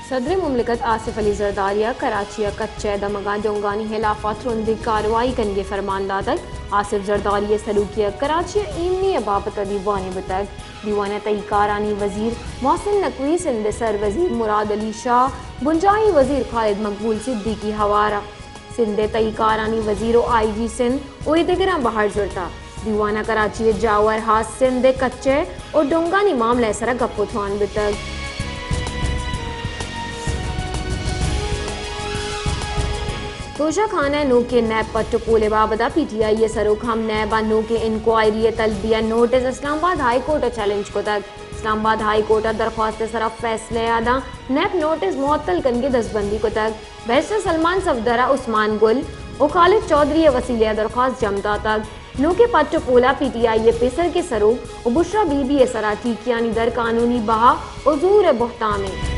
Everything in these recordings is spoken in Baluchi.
صدر مملکت آصف علی زرداری ء کراچی ء کچ ء دمگاں ڈونگانی ہلاف ء ترندیں کارروائی کنگ ء فرمان داتگ۔ آصف زرداری ء سروکی ء کراچی ء ایمنی ء بابت ء دیوانے بوتگ۔ دیوان ء تہی کارانی وزیر محسن نقوی، سندھ ء سر وزیر مراد علی شاہ، بنجاہی وزیر خالد مقبول صدیقی ہوار ء سندھ ء تہی کارانی وزیر و آئی جی سندھ و ایدگراں بہر زرتہ۔ دیوان ء کراچی ء جاور ہاس سندھ ء کچہ و ڈونگانی معاملہ ء سرا گپ و تران بیتگ۔ توشہ خانہ ء نوکیں نیب پٹ و پول ء بابت ء پی ٹی آئی ء سروک ہم نیب ء نوکیں انکوائری ء طلبی ء نوٹس اسلام آباد ہائی کورٹ ء چیلنج کتگ۔ اسلام آباد ہائی کورٹ ء درخواست ء سرا فیصلہ ء داں نیب نوٹس معطل کنگ ء دستبندی کتگ۔ بیرسٹر سلمان صفدر ء عثمان گل و خالد چوہدری ء وسیلہ ء درخواست جم داتگ۔ نوکیں پٹ و پول ء پی ٹی آئی ء پیسرگیں سروک و بشرا بی بی ء سرا ٹیکیانی در قانونی بہا و زور ء بہتام انت۔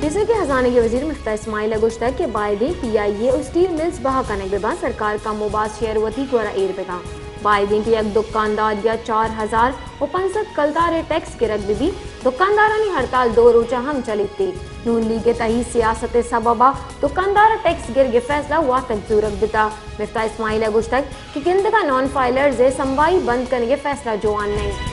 پیسرگیں ہزانگ ء وزیر مفتاح اسماعیل ء گوشتگ کہ بائدیں پی آئی اے و سٹیل ملز بہا کنگ بہ باں، سرکار کم و باز شیئر وتی گورا ایر بہ کن۔ بائدیں کہ یک دکاندار یا چار ہزار و پنچ سد کلدار ء ٹیکس گرگ بہ بیت۔ دکاندارانی ہڑتال دو روچ ء ہم چلیت۔ نون لیگ ء تہی سیاست ء سبب ء دکاندار ء ٹیکس گرگ ء فیصلہ واتر زورگ بوتگ۔ مفتاح اسماعیل ء گوشتگ کہ گندگ ء نان فائلرز ء سمبائی بند کنگ ء فیصلہ جوان نہ انت۔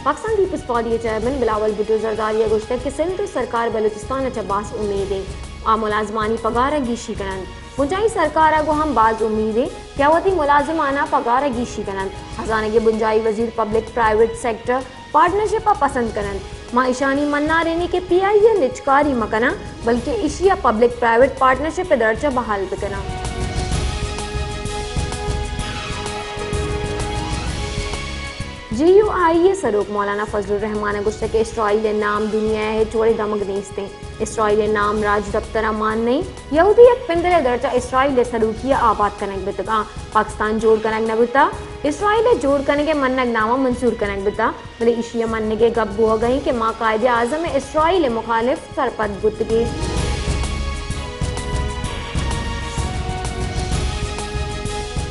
پاکستان پیپلز پارٹی ء چیئرمین بلاول بھٹو زرداری ء گوشتگ کہ سندھ ء سرکار بلوچستان ء چہ باز امید انت، آ ملازمانی پگار ء گیشی کن انت۔ بنجاہی سرکار ء گوں ہم باز امید انت کہ آ وتی ملازماناں پگار ء گیشی کن انت۔ ہزانگ ء بنجاہی وزیر پبلک پرائیویٹ سیکٹر پارٹنرشپ ء پسند کن انت۔ ما اشانی منارینی کہ پی آئی اے نجکاری مہ کناں، بلکیں اشی ء پبلک پرائیویٹ پارٹنرشپ ء درچ ء بحال بہ کناں۔ جے یو آئی ء سروک مولانا فضل الرحمان ء گوشتگ کہ اسرائیل ء نام دنیا ء ہچ وڑیں دمگ نیست انت۔ اسرائیل ء نام راج دپتر ء مان نہ انت۔ یہودی یک پندل ء درچ ء اسرائیل ء سروکی ء آباد کنگ بوتگ آں۔ پاکستان جوڑ کنگ نہ بوتگ۔ اسرائیل ء جوڑ کنگ ء منگ نام ء منظور کنگ بوتگ، بلے ایشی ء منگ ء گپ بوہگ ء انت کہ ما قائد اعظم ء اسرائیل ء مخالف سرپد بوتگیں۔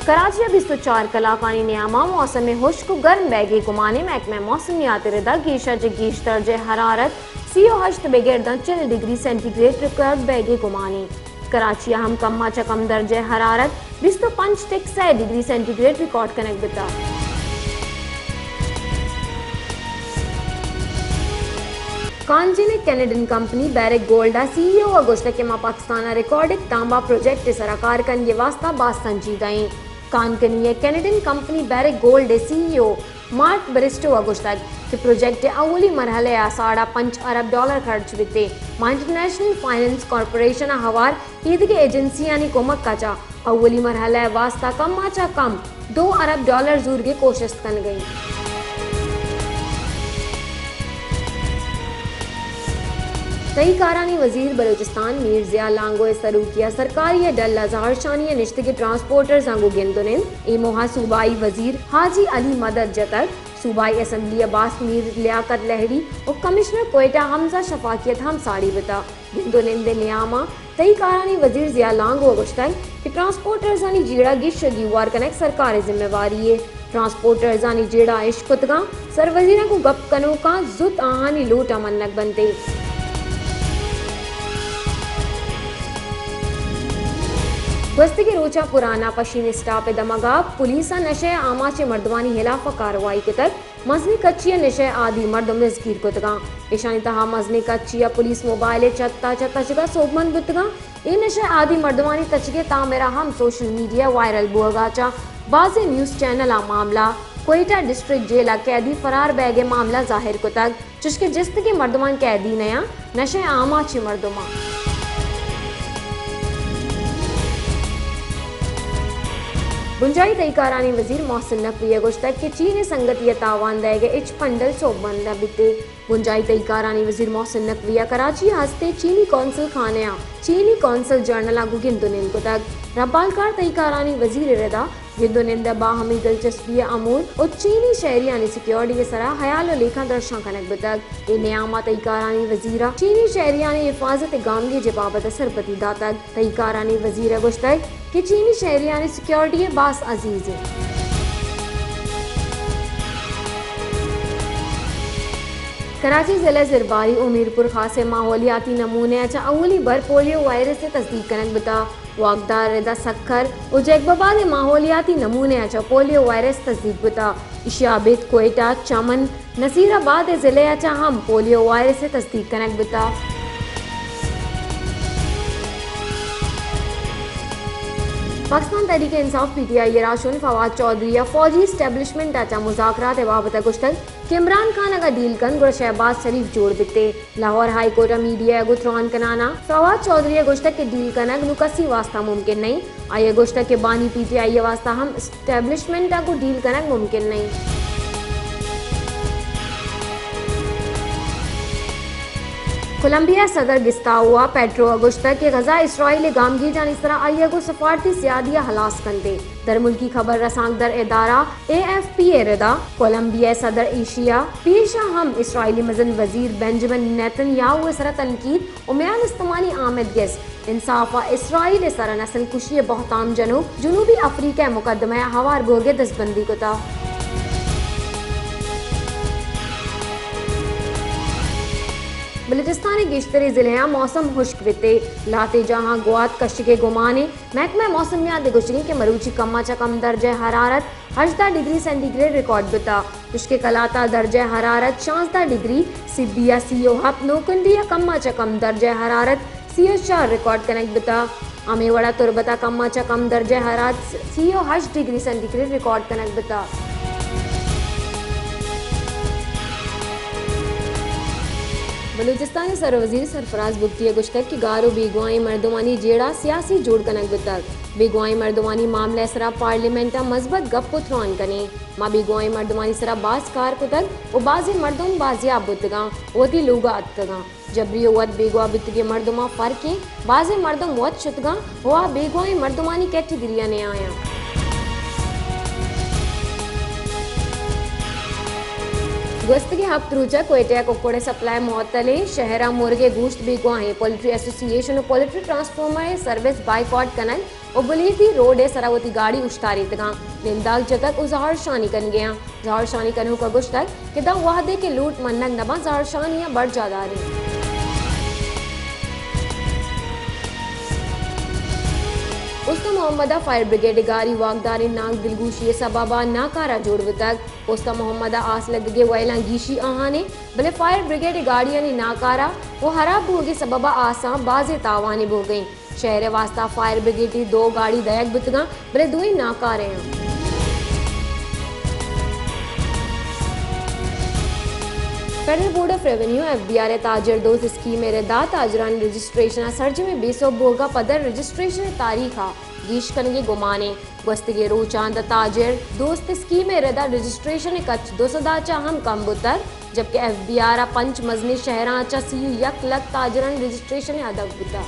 کراچی ء بیست و چار کلاکانی نیام ء موسم ہشک و گرم بیگ ء گمان ء، محکمہ موسمیات ء ردا گیش ء چہ گیش درجہ حرارت سی و ہشت بگر داں چل ڈگری سینٹی گریڈ ریکارڈ بیگ ء گمان انت۔ کراچی ء ہم کم ء چہ کم درجہ حرارت بیست و پنچ ٹک سئے ڈگری سینٹی گریڈ ریکارڈ کنگ بوتگ۔ کانجن ء کینیڈین کمپنی بیرک گولڈ ء سی ای او ء گوشتگ کہ ما پاکستان ء ریکارڈک تانبا پروجیکٹ ء سرا کار کنگ ء واستہ باز سنجیدہ ایں۔ کانکنی ء کینیڈین کمپنی بیرک گولڈ ء سی ای او مارک برسٹو ء گوشتگ کہ پروجیکٹ ء اولی مرحلہ ء ساڑھا پنچ ارب ڈالر خرچ بیت ء ما انٹرنیشنل فنانس کارپوریشن ء ہوار ایدگہ ایجنسیانی کمک ء چہ اولی مرحلہ ء واستہ کم ء چہ کم دو ارب ڈالر زورگ ء کوشست کنگ ء ایں۔ تہی کارانی وزیر بلوچستان میر ضیاء لانگو ء سروکی ء سرکاری ء ڈل ء زہرشانی ء نشتگیں ٹرانسپورٹرزاں گوں گند و نند۔ اے موہ ء صوبائی وزیر حاجی علی مدد جتگ۔ صوبائی اسمبلی ء باسط میر لیاقت لہڑی و کمشنر کوئٹہ حمزہ شفاقیت ہم ساڑی بوتگ۔ گند و نند ء نیام ء تہی کارانی وزیر ضیاء لانگو ء گوشتگ کہ ٹرانسپورٹرزانی جیڑہ گیش ء گیوار کنگ سرکار ء ذمہ واری یے۔ ٹرانسپورٹرزانی جیڑہ اش کتگاں، سروزیراں گوں گپ کنوکاں زوت آہانی لوٹاں منگ بنت۔ گوستگیں روچاں پرانا پشین اسٹاپ ء دمگ ء پولیس ء نشہ ء آماچیں مردمانی ہلاف ء کارروائی کتگ۔ مزنیں کچی ء نشہ ء آدی مردم دزگیر کتگاں۔ ایشانی تہا مزنیں کچی ء پولیس موبائل ء چت ء چہ تچگ ء سوبمند بوتگاں۔ اے نشہ ء آدی مردمانی تچگ ء تامر ء ہم سوشل میڈیا ء وائرل بوہگ ء چہ بازیں نیوز چینلاں معاملہ کوئٹہ ڈسٹرکٹ جیل ء قیدی فرار بیگ ء معاملہ ظاہر کتگ۔ چشکہ جستگیں مردمان قیدی نیاں، نشہ ء آماچیں مردمان۔ بنجاہی تہی کارانی وزیر محسن نقوی ء گوشتگ کہ چین ء سنگتی ء تاوان دئیگ ء ہچ پنڈل سوبمند نہ بیت۔ بنجاہی تہی کارانی وزیر محسن نقوی ء کراچی ء ہستیں چینی قونصل خانہ ء چینی قونصل جنرل ء گوں گند و نند کتگ۔ رمبالکار تہی کارانی وزیر ء ردا گند و نند ء باہمی دلچسپی ء امور و چینی شہریانی سیکورٹی ء سرا ہیال و لیکھاں درشان کنگ بوتگ۔ اے نیام ء تہی کارانی وزیر ء چینی شہریانی حفاظت ء گامگیج ء بابت ء سرپدی داتگ۔ تہی کارانی وزیر ء گوشتگ کہ چینی شہریانی سیکورٹی ء باز عزیز انت۔ کراچی ضلع زرباری و میرپور خاص ء ماحولیاتی نمونے ء چہ اولی بر پولیو وائرس ء تصدیق کنگ بوتگ۔ واکدار ردا سکھر و جیکب آباد ء ماحولیاتی نمونے ء چہ پولیو وائرس تصدیق بوتگ۔ ایشی ء ابید کوئٹہ، چمن، نصیر آباد ء ضلع ء چہ ہم پولیو وائرس ء تصدیق کنگ بوتگ۔ پاکستان تحریک انصاف، پی ٹی آئی، ء راہشون فواد چوہدری ء فوجی اسٹیبلشمنٹ ء چہ مذاکرات ء بابت ء گوشتگ کہ عمران خان اگاں ڈیل کنت گڑا شہباز شریف جوڑ بیت۔ لاہور ہائی کورٹ ء میڈیا ء گوں تران کنان ء فواد چوہدری ء گوشتگ کہ ڈیل کنگ نوں کسی واستا ممکن نہ انت۔ آئی ء گوشتگ کہ بانی پی ٹی آئی ء واستا ہم اسٹیبلشمنٹ ء گوں ڈیل کنگ ممکن نہ انت۔ کولمبیا ء صدر گستاوو ء پیٹرو ء گوشتگ کہ غزہ اسرائیل ء گامگیجانی سرا آئی ء گوں سفارتی سیادی ء ہلاس کنت۔ درملکی خبر رسانکدر ادارہ اے ایف پی ء ردا کولمبیا ء صدر ایشی ء پیش ء ہم اسرائیلی مزن وزیر بنجمن نیتن یاہو ء سرا تنقید و میان استمانی آمدگس انصاف ء اسرائیل ء سرا نسل کشی ء بہتام جنوک جنوبی افریقہ ء مقدمہ ء ہوار بوگ ء دزبندی کتگ۔ بلوچستان ء گیشتریں ضلعاں موسم ہشک بیت ء لہتے جاہاں گوات کشگ ء گمان ء۔ محکمہ موسمیات ء گوشگ انت کہ مروچی کم ء چہ کم درجہ حرارت ہژدہ ڈگری سینٹی گریڈ ریکارڈ بوتگ۔ پشکے کلات ء درجہ حرارت شانزدہ ڈگری، سبی ء سی و ہپت، نوکنڈی ء کم ء چہ کم درجہ حرارت سی و چار ریکارڈ کنگ بوتگ۔ ہمے وڑا تربت ء کم ء چہ کم درجہ حرارت سی و ہشت ڈگری سینٹی گریڈ ریکارڈ کنگ بوتگ۔ بلوچستان ء سروزیر سرفراز بگٹی ء گوشتگ کہ گار و بیگواہیں مردمانی جیڑہ سیاسی جوڑ کنگ بوتگ۔ بیگواہیں مردمانی معاملہ ء سرا پارلیمنٹ ء مثبت گپ و تران کنیں۔ ما بیگواہیں مردمانی سرا باز کار کتگ و بازیں مردم بازیاب بوتگاں و وتی لوگا اتکگاں۔ جبری و وت بیگواہ بوتگیں مردماں فرق انت۔ بازیں مردم وت شتگاں و آ بیگواہیں مردمانی کیٹیگری ء نیایاں۔ گوستگیں ہپت روچ ء کوئٹہ ء ککڑ ء سپلائی معطل انت۔ شہر ء مرگ ء گوشت بیگواہیں۔ پولٹری ایسوسی ایشن و پولٹری ٹرانسفارمر ء سروس بائیکاٹ کنگ و بلیدی روڈ ء سرا وتی گاڑی اوشتاریتگاں، ننداک جتگ و زہرشانی کنگیاں۔ زہرشانی کنوکا گوشتگ کہ داں وہدے کہ لوٹ منگ نباں زہرشانیاں برجاہ داریں۔ استان محمد ء فائر بریگیڈ ء گاڑی واکداریں ناک دلگوشی ء سبب ء ناکارہ جوڑ بوتگ۔ استان محمد ء آس لگگ ء وئیلاں گیشی آہانیں، بلے فائر بریگیڈ ء گاڑیانی ناکارہ و ہراب بوگ ء سبب ء آساں بازیں تاوانے بوگ ء انت۔ شہر ء واستہ فائر بریگیڈ ء دو گاڑی دئیگ بوتگاں، بلے دوئیں ناکارہ آں۔ Federal board of revenue, F B R, ء تاجر دوست اسکیم ء ردا تاجرانی رجسٹریشن ء سرجمیں بے سوب بوگ ء پدر رجسٹریشن ء تاریخ ء گیش کنگ ء گمان ء۔ گوستگیں روچاں داں تاجر دوست اسکیم ء ردا رجسٹریشن ء کچ دو سد ء چہ ہم کم بوتگ۔ جبکہ ایف بی آر ء پنچ مزنیں شہراں چہ سی و یک لکھ تاجرانی رجسٹریشن ء ہدف بوتگ۔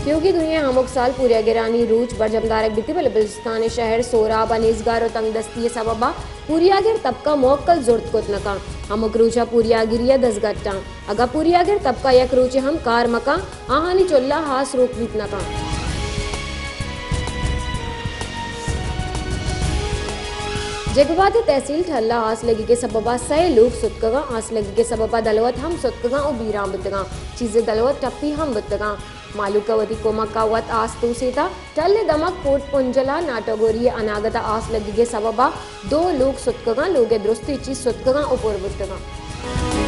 تیوگیں دنیا ء ہمک سال پوریاگرانی روچ برجم دارگ بیت، بلے بلوچستان ء شہر سوراب ء نیزگار و تنگدستی ء سبب ء پوریاگر طبقہ موکل زرت کت نہ کنت۔ ہمک روچ ء پوریاگری ء دزگٹاں۔ اگاں پوریاگر طبقہ یک روچے ہم کار مکن، آہانی چلہ ہاس روک بیت نہ کنت۔ جیکب آباد تحصیل ٹھلہ آس لگگ ء سبب ء سئے لوگ ستکگاں۔ آس لگگ ء سبب ء دلوت ہم ستکگاں و بیران بوتگاں۔ چیزے دلوت ٹپی ہم بوتگاں۔ مہلوک ء وتی کمک ء وت آس توسیتہ۔ ٹل ء دمگ کوٹ پنجل ء ناٹوگوری ء اناگت ء آس لگگ ء سبب ء دو لوگ ستکگاں، لوگ ء درستیں چیز ستکگاں و پر بوتگاں۔